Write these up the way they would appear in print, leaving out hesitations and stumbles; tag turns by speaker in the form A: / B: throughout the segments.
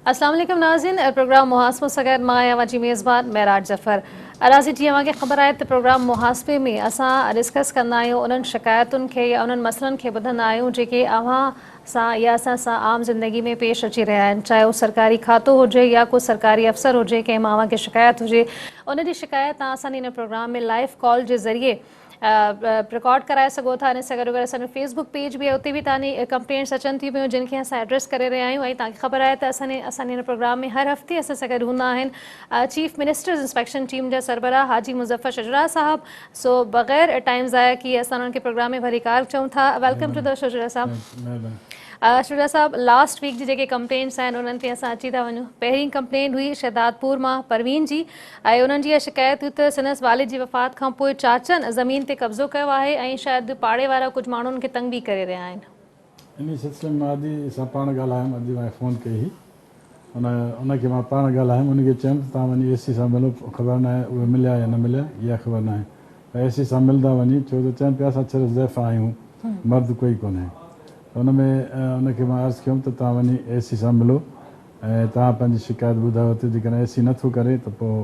A: اسلام عليڪم ناظرين پروگرام محاسبو سان گڏ مان آهيان اوهان جي ميزبان معراج ظفر اراضي جي اوهان کي خبر آهي ته پروگرام محاسبي ۾ اسان ڊسڪس ڪندا آهيون انهن شڪايتن کي يا انهن مسئلن کي ٻڌندا آهيون جيڪي اوهان سان يا اسان سان عام زندگي ۾ پيش اچي رهيا آهن چاهي اهو سرڪاري کاتو هجي يا ڪو سرڪاري افسر هجي ڪنهن مان اوهان کي شڪايت هجي ان جي شڪايت توهان اسان جي هن پروگرام ۾ لائيو ڪال جي ذريعي رڪارڊ ڪرائي سگهو ٿا ان سان گڏو گڏ اسان جو فيس بڪ پيج به آهي اتي به توهان جي ڪمپلينٽس اچن ٿيون پيون جن کي اسان ايڊريس ڪري رهيا آهيون ۽ توهان کي خبر آهي ته اسان اسان جي هن پروگرام ۾ هر هفتي اسان سان گڏ هوندا آهن چيف منسٽرز انسپيڪشن ٽيم جا سربراهه حاجي مظفر شجرا صاحب سو بغير ٽائيم ضايع ڪيئي اسان انهن کي پروگرام ۾ ڀليڪار چئون ٿا welcome to the Shajra صاحب شجرا صاحب لاسٽ ويڪ جي جيڪي ڪمپلينٽس آهن انهن تي اسان اچي ٿا وڃون پهرين ڪمپلينٽ هئي شهدادپور مان پروين جي ۽ انهن جي اها شڪايت هئي ته سندس والد جي وفات کان پوء چاچن زمين تي قبضو ڪيو آهي ۽ شايد پاڙي وارا ڪجهه ماڻهن کي تنگ به ڪري رهيا آهن.
B: انهي سلسلي ۾ مان ادي سان پاڻ ڳالهايم، ادي مون کي فون ڪئي هئي، ان ان کي مان پاڻ ڳالهايم، ان کي چيم ته توهان وڃي اي سي سان ملو، خبر ناهي اهي مليا يا نه مليا اها خبر ناهي پر اي سي سان ملندا وڃي، ڇو ته چون پيا اسان ڇڙ ضعيف آهيون، مرد ڪوئي ڪونهي ته ان ۾ ان کي مان عرض ڪيم ته توهان وڃي اي سي سان ملو ۽ توهان پنهنجي شڪايت ٻڌايو ته جيڪڏهن اي سي نه ٿو ڪري ته پوء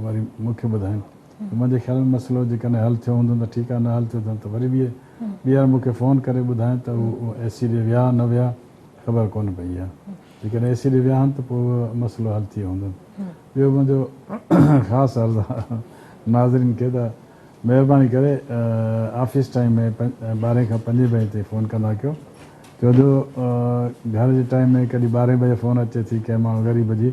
B: وري مون کي ٻڌائين ته منهنجي خيال ۾ مسئلو جيڪڏهن حل ٿيو هوندو ته ٺيڪ آهي نه حل ٿيو ته وري ٻيهر مون کي فون ڪري ٻڌائين ته هو اي سي ڏي ويا نه ويا خبر ڪونه پئي آهي جيڪڏهن اي سي ڏي ويا آهن ته پوء مسئلو حل ٿي ويو هوندو ٻيو منهنجو خاص عرض ناظرين کي ته مهرباني ڪري آفيس ٽائيم ۾ ٻارهين کان پنجين بجي تائين فون ڪندا ڪيو ڇو جو گهر جي ٽائيم ۾ ڪڏهن ٻارهين بجي فون اچي ٿي ڪنهن ماڻهو غريب جي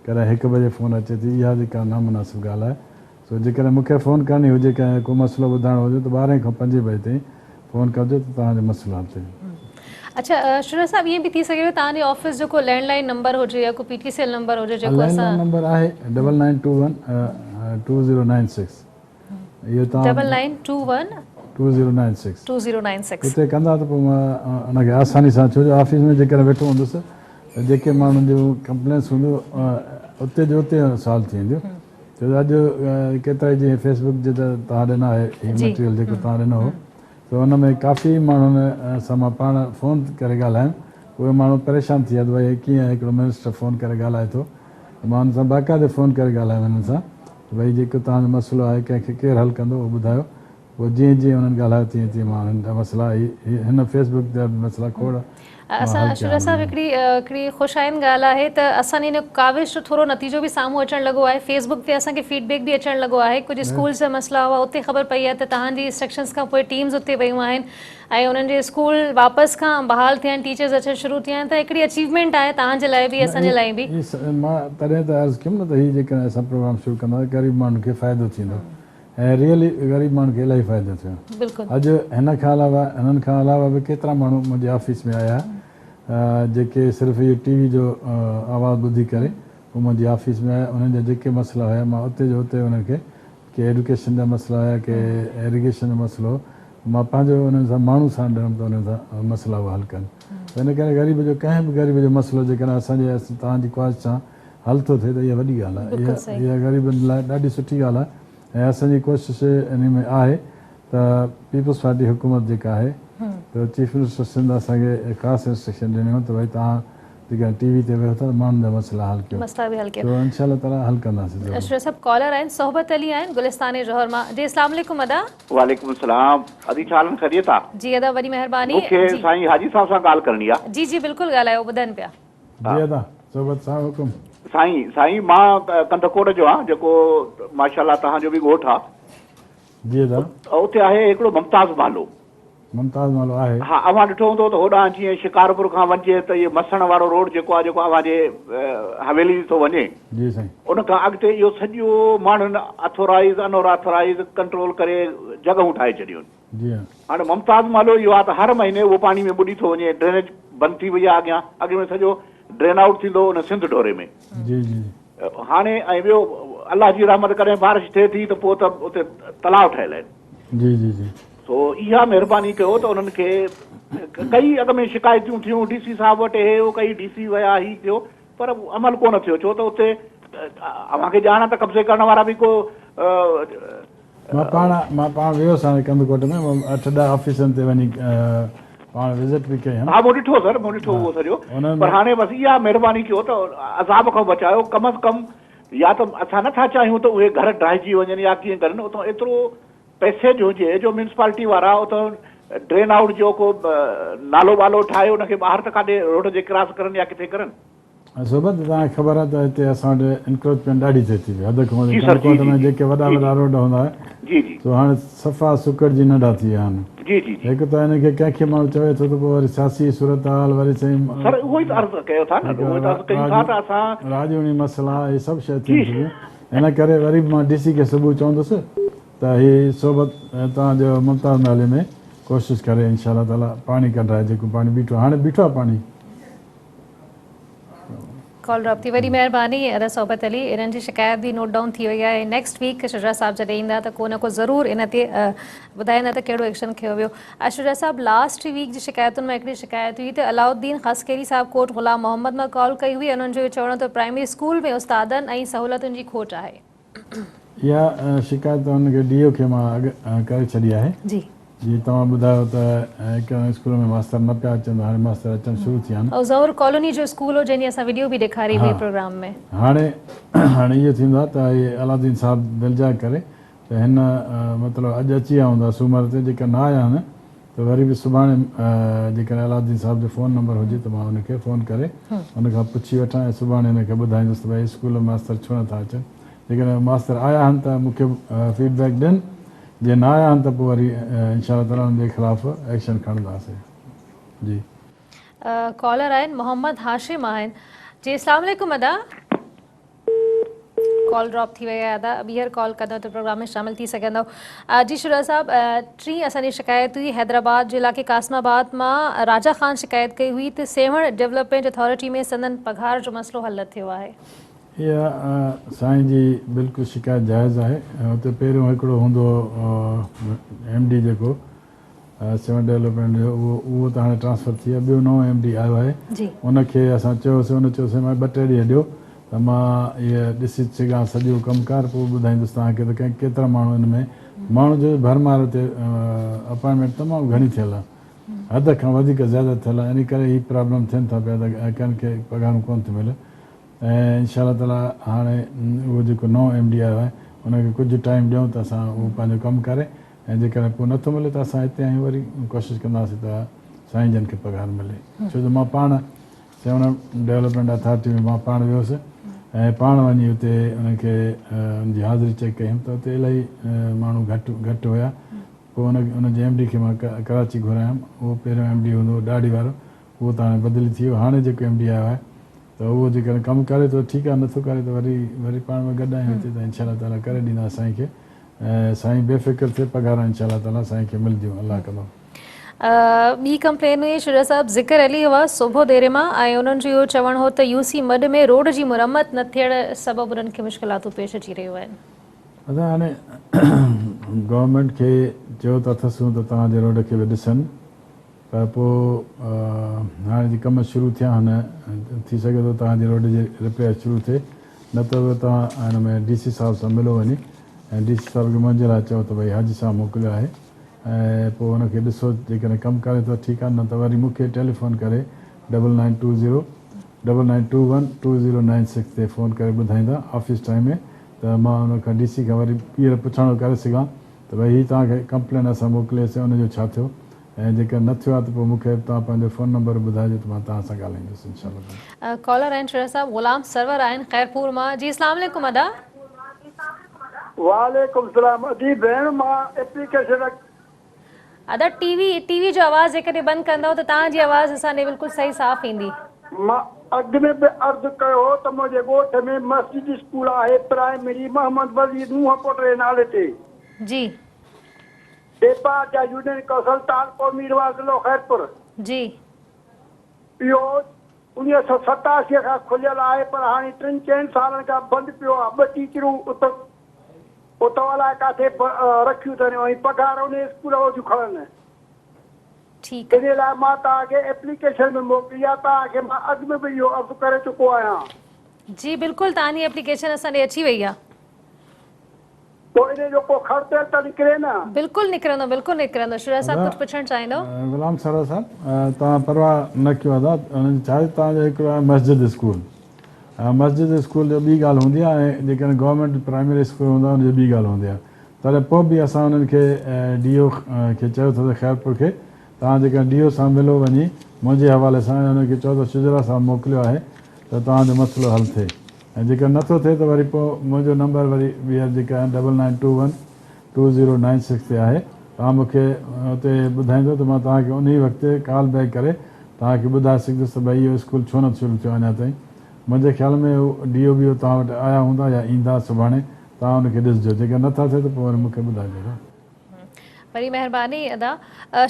B: ڪڏهن هڪ بجي فون اچي ٿي اها جيڪا نامناسب ڳالهه آهي سو جيڪڏهن مون کي فون ڪرڻي هجي ڪنهن ڪو مسئلو ٻڌائڻو هجي ته ٻارهين کان پنجين بجي تائين فون ڪجو ته توهان جو مسئلو حل ٿي ويندو.
A: اڇا شرر صاحب ائين به ٿي سگهي ٿو توهان جي آفيس جو ڪو لينڊ لائين نمبر هجي يا ڪو پي ٽي سي ايل نمبر هجي جيڪو
B: لينڊ
A: اسان
B: لائين نمبر آهي ڊبل نائين ٽو ون 2096 اهو توهان
A: ڊبل نائين ٽو ون
B: 2096
A: 2096
B: اتي ڪندا ته پوء مان ان کي آساني سان ڇو جو آفيس ۾ جيڪڏهن ويٺو هوندس ته جيڪي ماڻهن جون ڪمپلينس هونديون اتي جو اتي سالو ٿي وينديون ڇو جو اڄ ڪيترائي جيئن فيس بڪ جي ته توهان ڏنا آهي هي مٽيريل جيڪو توهان ڏنو هو ته ان ۾ ڪافي ماڻهن سان مان پاڻ فون ڪري ڳالهايم اهي ماڻهو پريشان ٿي ويا ته ڀائي هي ڪيئن هڪڙو منسٽر فون ڪري ڳالهائي ٿو ته مان انهن سان باقاعدي فون ڪري ڳالهايم انهن سان ته ڀائي جيڪو توهان جو مسئلو آهي ڪنهن کي ڪير حل ڪندو اهو ٻڌايو پوء جيئن جيئن انهن ڳالهايو تيئن تيئن مان انهن جا مسئلا هي هن فيس بڪ جا به مسئلا کوڙ مان
A: اسان
B: حل ڪيا
A: شرح صاحب
B: انهن جا.
A: هڪڙي هڪڙي خوش آئند ڳالهه آهي ته اسان جي ان ڪاوش جو ٿورو نتيجو به سامهون اچڻ لڳو آهي فيس بڪ تي اسان کي فيڊ بيڪ به اچڻ لڳو آهي ڪجهه اسڪولز جا مسئلا هئا اتي خبر پئي آهي ته توهان جي انسٽرڪشنز کان پوء ٽيمز اتي ويون آهن ۽ انهن جي اسڪول واپس کان بحال ٿيا آهن ٽيچرز اچڻ شروع ٿيا آهن ته هڪڙي اچيومينٽ آهي توهان جي لاء به
B: نه
A: اسان جي لاء به.
B: هي مان تڏهن ته عرض ڪيم نه ته هي جيڪڏهن اسان پروگرام شروع ڪندا ته غريب ماڻهن کي فائدو ٿيندو ۽ ريئلي غريب ماڻهن کي الاهي فائدو ٿيو.
A: بلڪل.
B: اڄ هن کان علاوه هنن کان علاوه به ڪيترا ماڻهو منهنجي آفيس ۾ آيا جيڪي صرف اهو ٽي وي جو آواز ٻڌي ڪري هو منهنجي آفيس ۾ آيا انهن جا جيڪي مسئلا هيا مان اتي جو اتي انهن کي ڪي ايڊيوڪيشن جا مسئلا هيا ڪي ايريگيشن جو مسئلو هو مان پنهنجو انهن سان ماڻهو ساڻ ڏنم ته انهن سان مسئلا اهي حل ڪن ته ان ڪري غريب جو ڪنهن به غريب جو مسئلو جيڪڏهن اسان جي توهان جي خواهش سان حل ٿو ٿئي ته اها وڏي ڳالهه آهي.
A: بلڪل صحيح.
B: اها غريبن لاء ڏاڍي سٺي ڳالهه آهي ۽ اسان جي ڪوشش انهي ۾ آهي ته پيپلز پارٽي حڪومت جيڪا آهي ته چيف منسٽر سنڌ اسان کي خاص انسٽرڪشن ڏني هو ته ڀائي توهان جيڪڏهن ٽي وي تي ويهو ٿا ته ماڻهن جا مسئلا حل ڪيو.
A: مسئلا به حل ڪيو.
B: سو انشاء الله تعاليٰ حل ڪنداسين ضرور.
A: اشرف صاحب ڪالر آهن صحبت علي آهن گلستان جوهر مان جي اسلام عليڪم ادا.
C: وعليڪم السلام ادي ڇا حال آهن خيريت آ.
A: جي ادا وڏي مهرباني.
C: مون کي
A: جي.
C: سائين حاجي صاحب سان ڳالهه ڪرڻي آ.
A: جي جي بلڪل ڳالهايو ٻڌن پيا.
B: جي ادا صحبت صاحب حڪم.
C: سائين سائين مان ڪنڌڪوٽ جو آهيان جيڪو ماشاءالله توهان جو به ڳوٺ آ.
B: جي ادا.
C: اتي آهي هڪڙو ممتاز محلو.
B: ممتاز محلو آهي.
C: ها اوهان ڏٺو هوندو ته هوڏانهن جيئن شڪارپور کان وڃجي ته اهي مسڻ وارو روڊ جيڪو آ جيڪو اوهان جي حويلي ٿو وڃي.
B: جي سائين.
C: ان کان اڳتي اهو سڄو ماڻهن اٿورائيز ان آٿورائيز ڪنٽرول ڪري جڳهون ٺاهي ڇڏيون.
B: جي ها.
C: هاڻي ممتاز محلو اهو آهي ته هر مهيني اهو پاڻي ۾ ٻڏي ٿو وڃي، ڊرينيج بند ٿي وئي آهي اڳيان، اڳ ۾ سڄو ڊرين آئوٽ ٿيندو هو ان سنڌ ڍوري ۾.
B: جي جي.
C: هاڻي ۽ ٻيو الله جي رحمت ڪڏهن بارش ٿئي ٿي ته پوء ته اتي تلاء ٺهيل آهن.
B: جي جي جي.
C: سو اها مهرباني ڪيو ته انهن کي ڪئي اڳ ۾ شڪايتون ٿيون ڊي سي صاحب وٽ هي هو ڪئي ڊي سي ويا هي ٿيو پر عمل ڪونه ٿيو ڇو ته اتي اوهان کي ڄاڻ آهي ته قبضي ڪرڻ وارا به ڪو
B: مان پاڻ مان پاڻ ويو هوس هاڻي ڪنڌڪوٽ ۾ مان اٺ ڏهه آفيسن تي وڃي پاڻ وزٽ به ڪئي هيم.
C: ها مون ڏٺو سر مون ڏٺو اهو سڄو پر هاڻي بس اها مهرباني ڪيو ته عذاب کان بچايو ڪم از ڪم يا ته اسان نه ٿا چاهيون ته اهي گهر ڊاهجي وڃن يا ڪيئن ڪرن اتان ايترو پئسيج هجي جو ميونسپالٽي وارا اتان ڊرين آئوٽ جو ڪو نالو ٻالو ٺاهي ان کي ٻاهر ته ڪاڏي روڊ جي ڪراس ڪرن يا ڪٿي ڪرن.
B: صحبت توهان کي خبر آهي ته هتي اسان وٽ انڪروچمينٽ ڏاڍي ٿئي ٿي پئي حد کان وڌيڪ ڪنڌڪوٽ ۾ جيڪي وڏا وڏا روڊ هوندا هئا سو هاڻي صفا سڪڙجي ننڍا ٿي ويا آهن هڪ ته هن کي ڪنهن کي ماڻهو چوي ٿو ته پوء وري سياسي صورتحال وري سائين راڄوڻي مسئلا اهي سڀ شيء ٿين ٿيون ان ڪري وري به مان ڊي سي کي صبح چوندس ته هي صحبت توهان جو ممتاز محلي ۾ ڪوشش ڪري انشاء الله تعالي پاڻي ڪڍرائي جيڪو پاڻي بيٺو آهي هاڻي بيٺو آهي پاڻي.
A: ڪال ڊراپ ٿي وڏي مهرباني ادا صحبت علي انهن جي شڪايت به نوٽ ڊائون ٿي وئي آهي نيڪسٽ ويڪ شجاع صاحب جڏهن ايندا ته ڪو نه ڪو ضرور ان تي ٻڌائيندا ته ڪهڙو ايڪشن کنيو ويو شجاع صاحب لاسٽ ويڪ جي شڪايتن مان هڪڙي شڪايت هئي ته علاء الدين خاصخيلي صاحب ڪوٽ غلام محمد مان ڪال ڪئي هئي انهن جو اهو چوڻ هو ته پرائمري اسڪول ۾ استادن ۽ سهولتن جي کوٽ آهي.
B: اها شڪايت انهن کي ڊي او کي مان اڳ ڪري ڇڏي آهي.
A: جي.
B: جي توهان ٻڌايو ته هڪ اسڪول ۾ ماستر نه پيا اچن ته هاڻي ماستر اچڻ شروع ٿي ويا آهن.
A: اهو ظهور ڪالوني جو اسڪول هو جنهن جي اسان وڊيو به ڏيکاري هئي پروگرام ۾.
B: هاڻي هاڻي اهو ٿيندو آهي ته هي علاؤالدين صاحب دلجاء ڪري ته هن مطلب اڄ اچي ويا هوندا سومر تي جيڪا نه آيا آهن ته وري به سڀاڻي جيڪڏهن علاؤالدين صاحب جو فون نمبر هجي ته مان ان کي فون ڪري ان کان پڇي وٺان ۽ سڀاڻي هن کي ٻڌائيندس ته ڀائي اسڪول ۾ ماستر ڇو نٿا اچن جيڪڏهن ماستر آيا آهن ته مون کي فيڊ بيڪ ڏين جي نه آيا آهن ته پوء وري انشاء الله تعالي انهن جي خلاف ايڪشن کڻنداسين جي.
A: ڪالر آهن محمد هاشم آهن جي اسلام عليڪم ادا. ڪال ڊراپ ٿي وئي آهي ادا ٻيهر ڪال ڪندو ته پروگرام ۾ شامل ٿي سگهندو جي شرع صاحب ٽين اسان جي شڪايت هئي حيدرآباد جي علائقي قاسم آباد مان راجا خان شڪايت ڪئي هئي ته سيوهڻ ڊولپمينٽ اٿارٽي ۾ سندن پگهار جو مسئلو حل نه ٿيو آهي.
B: اها سائين جي بلڪل شڪايت جائز آهي اتي پهريون هڪڙو هوندو هو ايم ڊي جيڪو سيوهڻ ڊولپمينٽ جو اهو اهو ته هاڻي ٽرانسفر ٿي ويو ٻيو نئون ايم ڊي آيو آهي ان کي اسان چيوسين ان چيو سائين مان ٻه ٽي ڏينهن ڏيو ته مان اهي ڏسي سگهان سڄو ڪم ڪار پوء ٻڌائيندس توهان کي ته ڪنهن ڪيترا ماڻهو ان ۾ ماڻهو جو ڀرمار اتي اپائنٽمينٽ تمام گهڻي ٿيل آهي حد کان وڌيڪ زياده ٿيل آهي ان ڪري هي پرابلم ٿين ٿا پيا ته ڪن کي پگهارون ڪونه ٿيون ملن ۽ انشاء الله تعالي هاڻي اهو جيڪو نئون ايم ڊي آيو آهي ان کي ڪجهه ٽائيم ڏيون ته اسان اهو پنهنجو ڪم ڪري ۽ جيڪڏهن پوء نٿو ملي ته اسان هتي آهيون وري ڪوشش ڪنداسين ته سائين جن کي پگهار ملي ڇو جو مان پاڻ سيوهڻ ڊولپمينٽ اٿارٽي ۾ مان پاڻ ويو هوس ۽ پاڻ وڃي اتي انهن کي ان جي حاضري چيڪ ڪئي هيم ته اتي الاهي ماڻهو گهٽ گهٽ هيا پوء ان ان جي ايم ڊي کي مان ڪراچي گهرايم اهو پهريون ايم ڊي هوندو هو ڏاڙهي وارو اهو ته هاڻي بدلي ٿي ويو هاڻي جيڪو ايم ڊي آيو آهي ته اهو جيڪڏهن ڪم ڪري ٿو ٺيڪ آهي نٿو ڪري ته وري وري پاڻ ۾ گڏ آهيون هتي ته انشاء الله تعالي ڪري ڏيندا سائين کي ۽ سائين بي فڪر ٿئي پگهاران انشاء الله تعالي سائين کي ملديون الله ڪندو.
A: ٻي ڪمپلين هئي شجاع صاحب ذڪر علي هئا سوڀو ديري مان ۽ انهن جو اهو چوڻ هو ته يو سي مڏ ۾ روڊ جي مرمت نه ٿيڻ سبب انهن کي مشڪلاتون پيش اچي رهيون آهن.
B: ادا هاڻي گورنمينٽ کي چيو ته اٿسون ته توهان جي روڊ کي به ڏسن پر پوء هاڻي جي ڪم شروع ٿيا آهن ٿي سگهي ٿو توهان جي روڊ جي رپيئر شروع ٿئي نه ته به توهان هن ۾ ڊي سي صاحب سان ملو وڃي ۽ ڊي سي صاحب کي منهنجي لاء چئو ته ڀئي حاجي صاحب موڪليو آهي ۽ پوء ان کي ڏسو جيڪڏهن ڪم ڪري ٿو ٺيڪ آهي نه ته وري مون کي ٽيليفون ڪري double nine two zero double nine two one two zero nine six تي فون ڪري ٻڌائيندا آفيس ٽائيم ۾ ته مان ان کان ڊي سي کان وري ٻيهر پڇاڻو ڪري سگهان ته ڀئي هي توهان کي ڪمپلين اسان موڪلي سين ان جو ڇا ٿيو ۽ جيڪڏهن نه ٿيو آهي ته پوء مون کي به توهان پنهنجو فون نمبر ٻڌائجو ته مان توهان سان ڳالهائيندس انشاء الله تعالي.
A: ڪالر آهن شرح صاحب غلام سرور آهن خيرپور مان جي اسلام عليڪم ادا.
D: وعليڪم السلام ادي ڀيڻ مان ايپليڪيشن.
A: ادا ٽي وي ٽي وي جو آواز جيڪڏهن بند ڪندؤ ته توهان جي آواز اسان ڏي بلڪل صحيح صاف ايندي.
D: مان اڳ ۾ به عرض ڪيو هو ته منهنجي ڳوٺ ۾ مسجد اسڪول آهي پرائمري محمد وزير نوح پوٽ جي نالي تي.
A: جي.
D: ڏيپار جا يونين ڪائونسل تعلقو ميرواهه ضلعو خيرپور.
A: جي.
D: اهو 1987 کان کليل آهي پر هاڻي ٽن چئن سالن کان بند پيو آهي ٻه ٽيچرون اتو الائي ڪاٿي رکيون اٿن ۽ پگهار انهي اسڪول مان ٿيون کڻن.
A: ٺيڪ.
D: انهي لاء مان توهان کي ايپليڪيشن به موڪلي آهي توهان کي مان اڳ ۾ به اهو عرض ڪري چڪو آهيان.
A: جي بلڪل توهان جي ايپليڪيشن اسان ڏي اچي وئي آهي.
D: پوء انهي جو ڪو کڙ تيل ته نڪري نه.
A: بلڪل نڪرندو بلڪل نڪرندو شجاع صاحب
B: ادا
A: ڪجهه پڇڻ چاهيندو.
B: غلام سرور صاحب توهان پرواهه نه ڪيو ادا انهن ڇا آهي توهان جو هڪڙو آهي مسجد اسڪول مسجد اسڪول جو ٻي ڳالهه هوندي آهي ۽ جيڪڏهن گورنمينٽ پرائمري اسڪول هوندو آهي ان جي ٻي ڳالهه هوندي آهي تڏهن پوء به اسان انهن کي ڊي او کي چيو اٿس خيرپور کي توهان جيڪڏهن ڊي او سان ملو وڃي منهنجي حوالي سان ۽ انهن کي چئو ته شجرا صاحب موڪليو آهي ته توهان جو مسئلو حل ٿئي ۽ جيڪڏهن نه ٿو ٿئي ته وري پوء منهنجو نمبر وري ٻيهر جيڪا آهي double nine two one two zero nine six تي آهي توهان مون کي اتي ٻڌائيندو ته مان توهان کي انهي وقت ڪال بيڪ ڪري توهان کي ٻڌائي سگهندس ته ڀئي اهو اسڪول ڇو نه شروع ٿيو اڃا تائين منهنجي خيال ۾ هو ڊي او بي او توهان وٽ آيا هوندا يا ايندا سڀاڻي توهان ان کي ڏسجو جيڪڏهن نه ٿا ٿئي ته پوء وري مون کي ٻڌائجو ها.
A: وڏي مهرباني ادا.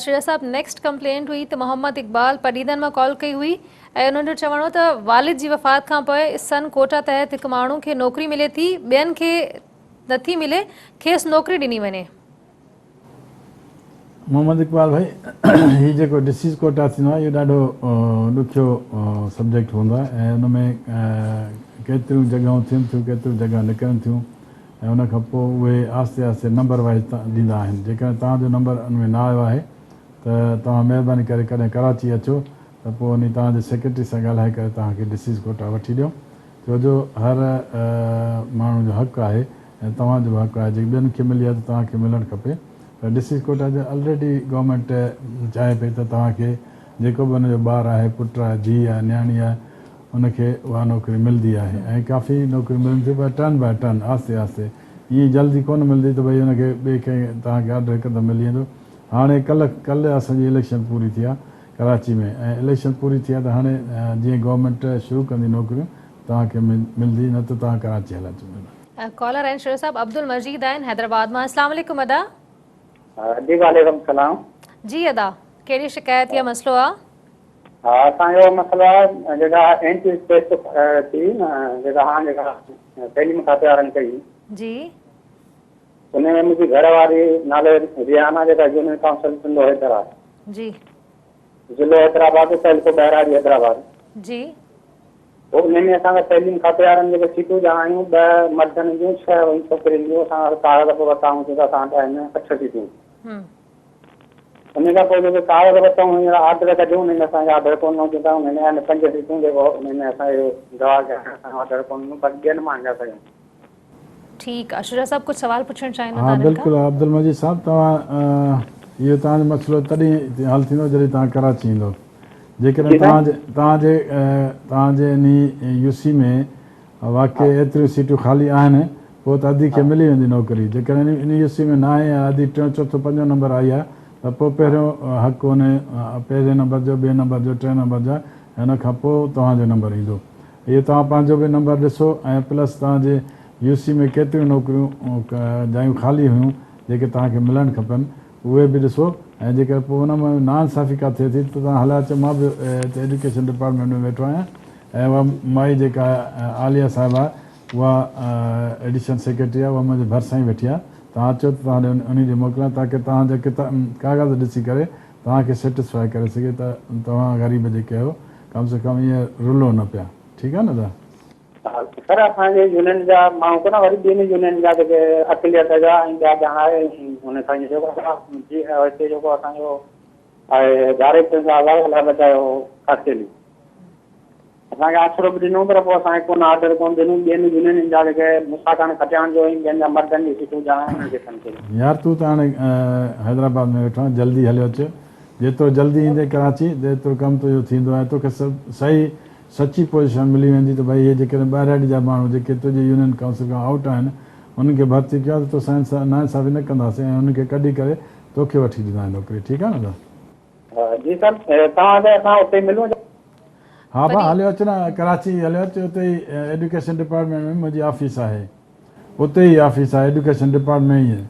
A: شريا صاحب نيڪسٽ ڪمپلينٽ هئي ته محمد اقبال پڊيدن مان ڪال ڪئي هئي ۽ انهن جو چوڻ هو ته والد جي وفات کان پوء سن ڪوٽا تحت هڪ ماڻهو کي نوڪري ملي ٿي ٻين کي نٿي ملي کيس نوڪري ڏني وڃي.
B: محمد اقبال ڀائي هي جيڪو ڊسيز ڪوٽا ٿيندو آهي اهو ڏاڍو ڏکيو سبجيڪٽ هوندو آهي ۽ ان ۾ ڪيتريون جڳهون ٿين ٿيون ڪيتريون جڳهون نڪرن ٿيون ۽ ان کان پوء اهي آهستي آهستي نمبر وائيز ڏيندا آهن. جيڪڏهن توهان جو نمبر ان ۾ نه آيو آهي ته توهان مهرباني ڪري ڪڏهن ڪراچي اچو ته پوء انهي توهان جي سيڪريٽري سان ڳالهائي ڪري توهان کي ڊسيز ڪوٽا وٺي ڏيون ڇو جو هر ماڻهو جو حق آهي ۽ توهان جو به حق آهي جيڪي ٻين کي ملي آهي ته توهان کي ملڻ کپي پر ڊسيز ڪوٽا جو الريڊي گورنمينٽ چاهي پئي ته توهان کي جيڪو به ان جو ٻار آهي پٽ آهي ڌيء آهي نياڻي آهي ان کي اها نوڪري ملدي آهي ۽ ڪافي نوڪريون ملن ٿيون پر ٽرن باء ٽرن آهستي آهستي ائين جلدي ڪونه ملدي ته ڀئي ان کي ٻئي ڪنهن توهان کي آرڊر هڪدم ملي ويندو هاڻي ڪلهه ڪلهه اسان جي اليڪشن پوري ٿي آهي ڪراچي ۾ ۽ اليڪشن پوري ٿي آهي ته هاڻي جيئن گورنمينٽ شروع ڪندي نوڪريون توهان کي ملدي نه ته توهان ڪراچي هليا اچو.
A: ڪالر آهن شير صاحب عبدالمجيد آهن حيدرآباد مان اسلام عليڪم ادا.
E: جي وعليڪم السلام.
A: جي ادا ڪهڙي شڪايت يا مسئلو آ.
E: ها اسان جو مسئلو آهي جيڪا اينٽي ٽيسٽ ٿي نه جيڪا هاڻ جيڪا تعليم کاتي وارن ڪئي
A: جي
E: ان ۾ منهنجي گهر واري نالي ريحانه جيڪا يونين ڪائونسل ٽنڊو حيدر آهي
A: جي
E: ضلعو حيدرآباد تعلقو ٻهراڙي حيدرآباد
A: جي
E: پوء ان ۾ اسان کي تعليم کاتي وارن جيڪي سيٽون ڄاڻايون ٻه مردن جون ڇهه ڇوڪرين جون اسان ڪاغذ به ورتا هئون ته اسان وٽ آهن اٺ سيٽون ان کان پوء جيڪي ڪاغذ ورتائون هينئر آرڊر ڪڍيو انهن اسان کي آرڊر ڪونه ڏنو چون ٿا انهن ۾ آهن پنج سيٽون جيڪو انهن ۾ اسان اهو جواب ڏيڻ اسان کي آرڊر ڪونه ڏنو باقي ٻين مان اڃا تائين.
A: ٺيڪ آ شجاع صاحب ڪجهه سوال پڇڻ چاهيندو
B: ها
A: تان هنن کان.
B: بلڪل عبدالمجيد صاحب توهان اهو توهان جو مسئلو تڏهن حل ٿيندو جڏهن توهان ڪراچي ايندو جيڪڏهن توهان جي توهان جي توهان جي انهي يو سي ۾ واقعي ايتريون سيٽون خالي آهن پوء ته ادي کي ملي ويندي نوڪري جيڪڏهن ان يو سي ۾ ناهي ۽ ادي ٽيون چوٿون پنجون نمبر آئي آهي ته پوء پهريون حق ان پهرين نمبر جو ٻئي نمبر جو ٽئين نمبر جو آهي ۽ ان کان پوء توهان جو نمبر ايندو اهو توهان پنهنجو به نمبر ڏسو ۽ پلس توهان جي يو سي ۾ ڪيتريون نوڪريون جايون خالي هيون جيڪي توهان کي ملڻ کپن اهي به ڏسو ۽ جيڪڏهن پوء ان ۾ ناانصافي ڪا ٿئي ٿي ته توهان هليا اچو مان به هتي ايڊيوڪيشن ڊپارٽمينٽ ۾ ويٺو آهيان ۽ اها مائي جيڪا عاليه صاحبه اها ايڊيشنل سيڪريٽري آهي اها منهنجي ڀرسان ئي ويٺي آهي توهان اچو ته توهان ڏي انهي ڏي موڪليان تاڪه توهان جا ڪاغذ ڏسي ڪري توهان کي سيٽسفائي ڪري سگهي ته توهان غريب جيڪي آهيو ڪم سي ڪم ائين رلو نه پيا ٺيڪ آهي نه ادا.
E: ها سر اسان جي يونين جا ماڻهو ڪونه وري ٻين يونين جا جيڪي اقليت جا ۽ ٻيا ڄاڻائي ان کان ائين ٿيو جي هتي جيڪو اسان جو آهي ڊائريڪٽر صاحب آهي الله بچايو خاصخيلي اسان کي آسرو به ڏنو پر پوء اسان کي ڪونه آرڊر ڪونه ڏنو ٻين يونينن جا جيڪي مساڪان کٽياڻ جو ۽ ٻين جا مردن جي سيٽون ڄاڻائي انهن کي کڻي ڇڏيو.
B: يار تون ته هاڻي حيدرآباد ۾ ويٺو آهين جلدي هليو اچ جيترو جلدي ايندين ڪراچي تيترو ڪم تنهنجو ٿيندو ۽ توکي صحيح سچي پوزيشن ملي ويندي ته ڀئي اهي جيڪڏهن ٻهراڙي جا ماڻهو جيڪي تنهنجي يونين ڪائونسل کان آئوٽ آهن انهن کي ڀرتي ڪيو آهي ته توسان ناانصافي نه ڪنداسين ۽ انهن کي ڪڍي ڪري توکي وٺي ڏينداسين نوڪري ٺيڪ آهي نه ادا.
E: جي سر توهان سان اسان اتي ملون ڇا.
B: ها ڀا هليو اچ نه ڪراچي هليو اچ اتي ئي ايڊيوڪيشن ڊپارٽمينٽ ۾ منهنجي آفيس آهي اتي ئي آفيس آهي ايڊيوڪيشن ڊپارٽمينٽ ۾ ئي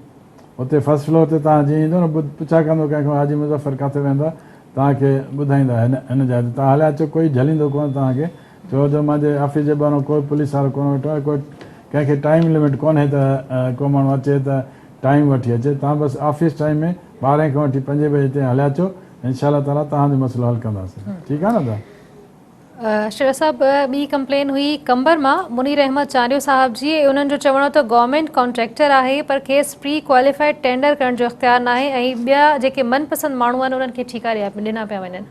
B: اتي فرسٽ فلور تي توهان جيئن ايندو نه پڇا ڪندو ڪنهن کان حاجي مظفر ڪاٿي ويندو آهي توهان کي ٻڌائيندا هن هن جاء تي توهان هليا اچو ڪوئي جهليندو ڪونه توهان کي ڇو جو منهنجي آفيس جي ٻاهران ڪوئي پوليس وارو ڪونه ويٺو آهي ڪوئي ڪنهن کي ٽائيم لمٽ ڪونهي ته ڪو ماڻهو اچي ته ٽائيم وٺي اچي توهان بس آفيس ٽائيم ۾ ٻارهين کان وٺي پنجين بجي تائين هليا اچو انشاء الله تعالي توهان جو مسئلو حل ڪنداسين ٺيڪ آهي نه ادا.
A: شيرا صاحب ٻي ڪمپلين هئي قمبر مان منير احمد چانڊيو صاحب جي انهن جو چوڻ هو ته گورنمينٽ ڪانٽريڪٽر آهي پر کيس پري ڪواليفائيڊ ٽينڊر ڪرڻ جو اختيار ناهي ۽ ٻيا جيڪي من پسند ماڻهو آهن انهن کي ٺيڪا ڏنا پيا وڃن.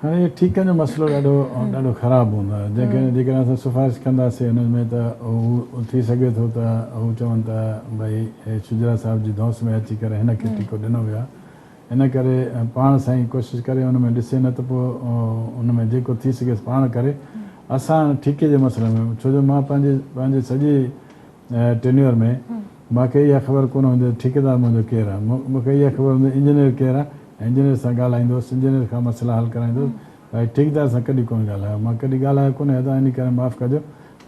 B: هاڻي اهو ٺيڪن جو مسئلو ڏاڍو ڏاڍو خراب هوندو آهي جيڪڏهن جيڪڏهن اسان سفارش ڪنداسين انهن ۾ ته هو ٿي سگهي ٿو ته هو چون ته ڀئي هي شجرا صاحب جي ڌونس ۾ اچي ڪري هن کي ٺيڪو ڏنو ويو آهي ان ڪري پاڻ سائين ڪوشش ڪري ان ۾ ڏسي نه ته پوء ان ۾ جيڪو ٿي سگهيس پاڻ ڪري اسان ٺيڪي جي مسئلي ۾ ڇو جو مان پنهنجي پنهنجي سڄي ٽينيور ۾ مان کي اها خبر ڪونه هوندي ته ٺيڪيدار منهنجو ڪير آهي مون کي اها خبر هوندي انجنيئر ڪير آهي ۽ انجنيئر سان ڳالهائيندو هوس انجنيئر کان مسئلا حل ڪرائيندو هوس باقي ٺيڪيدار سان ڪڏهن ڪونه ڳالهايو مان ڪڏهن ڳالهايو ڪونه ادا ان ڪري معاف ڪجو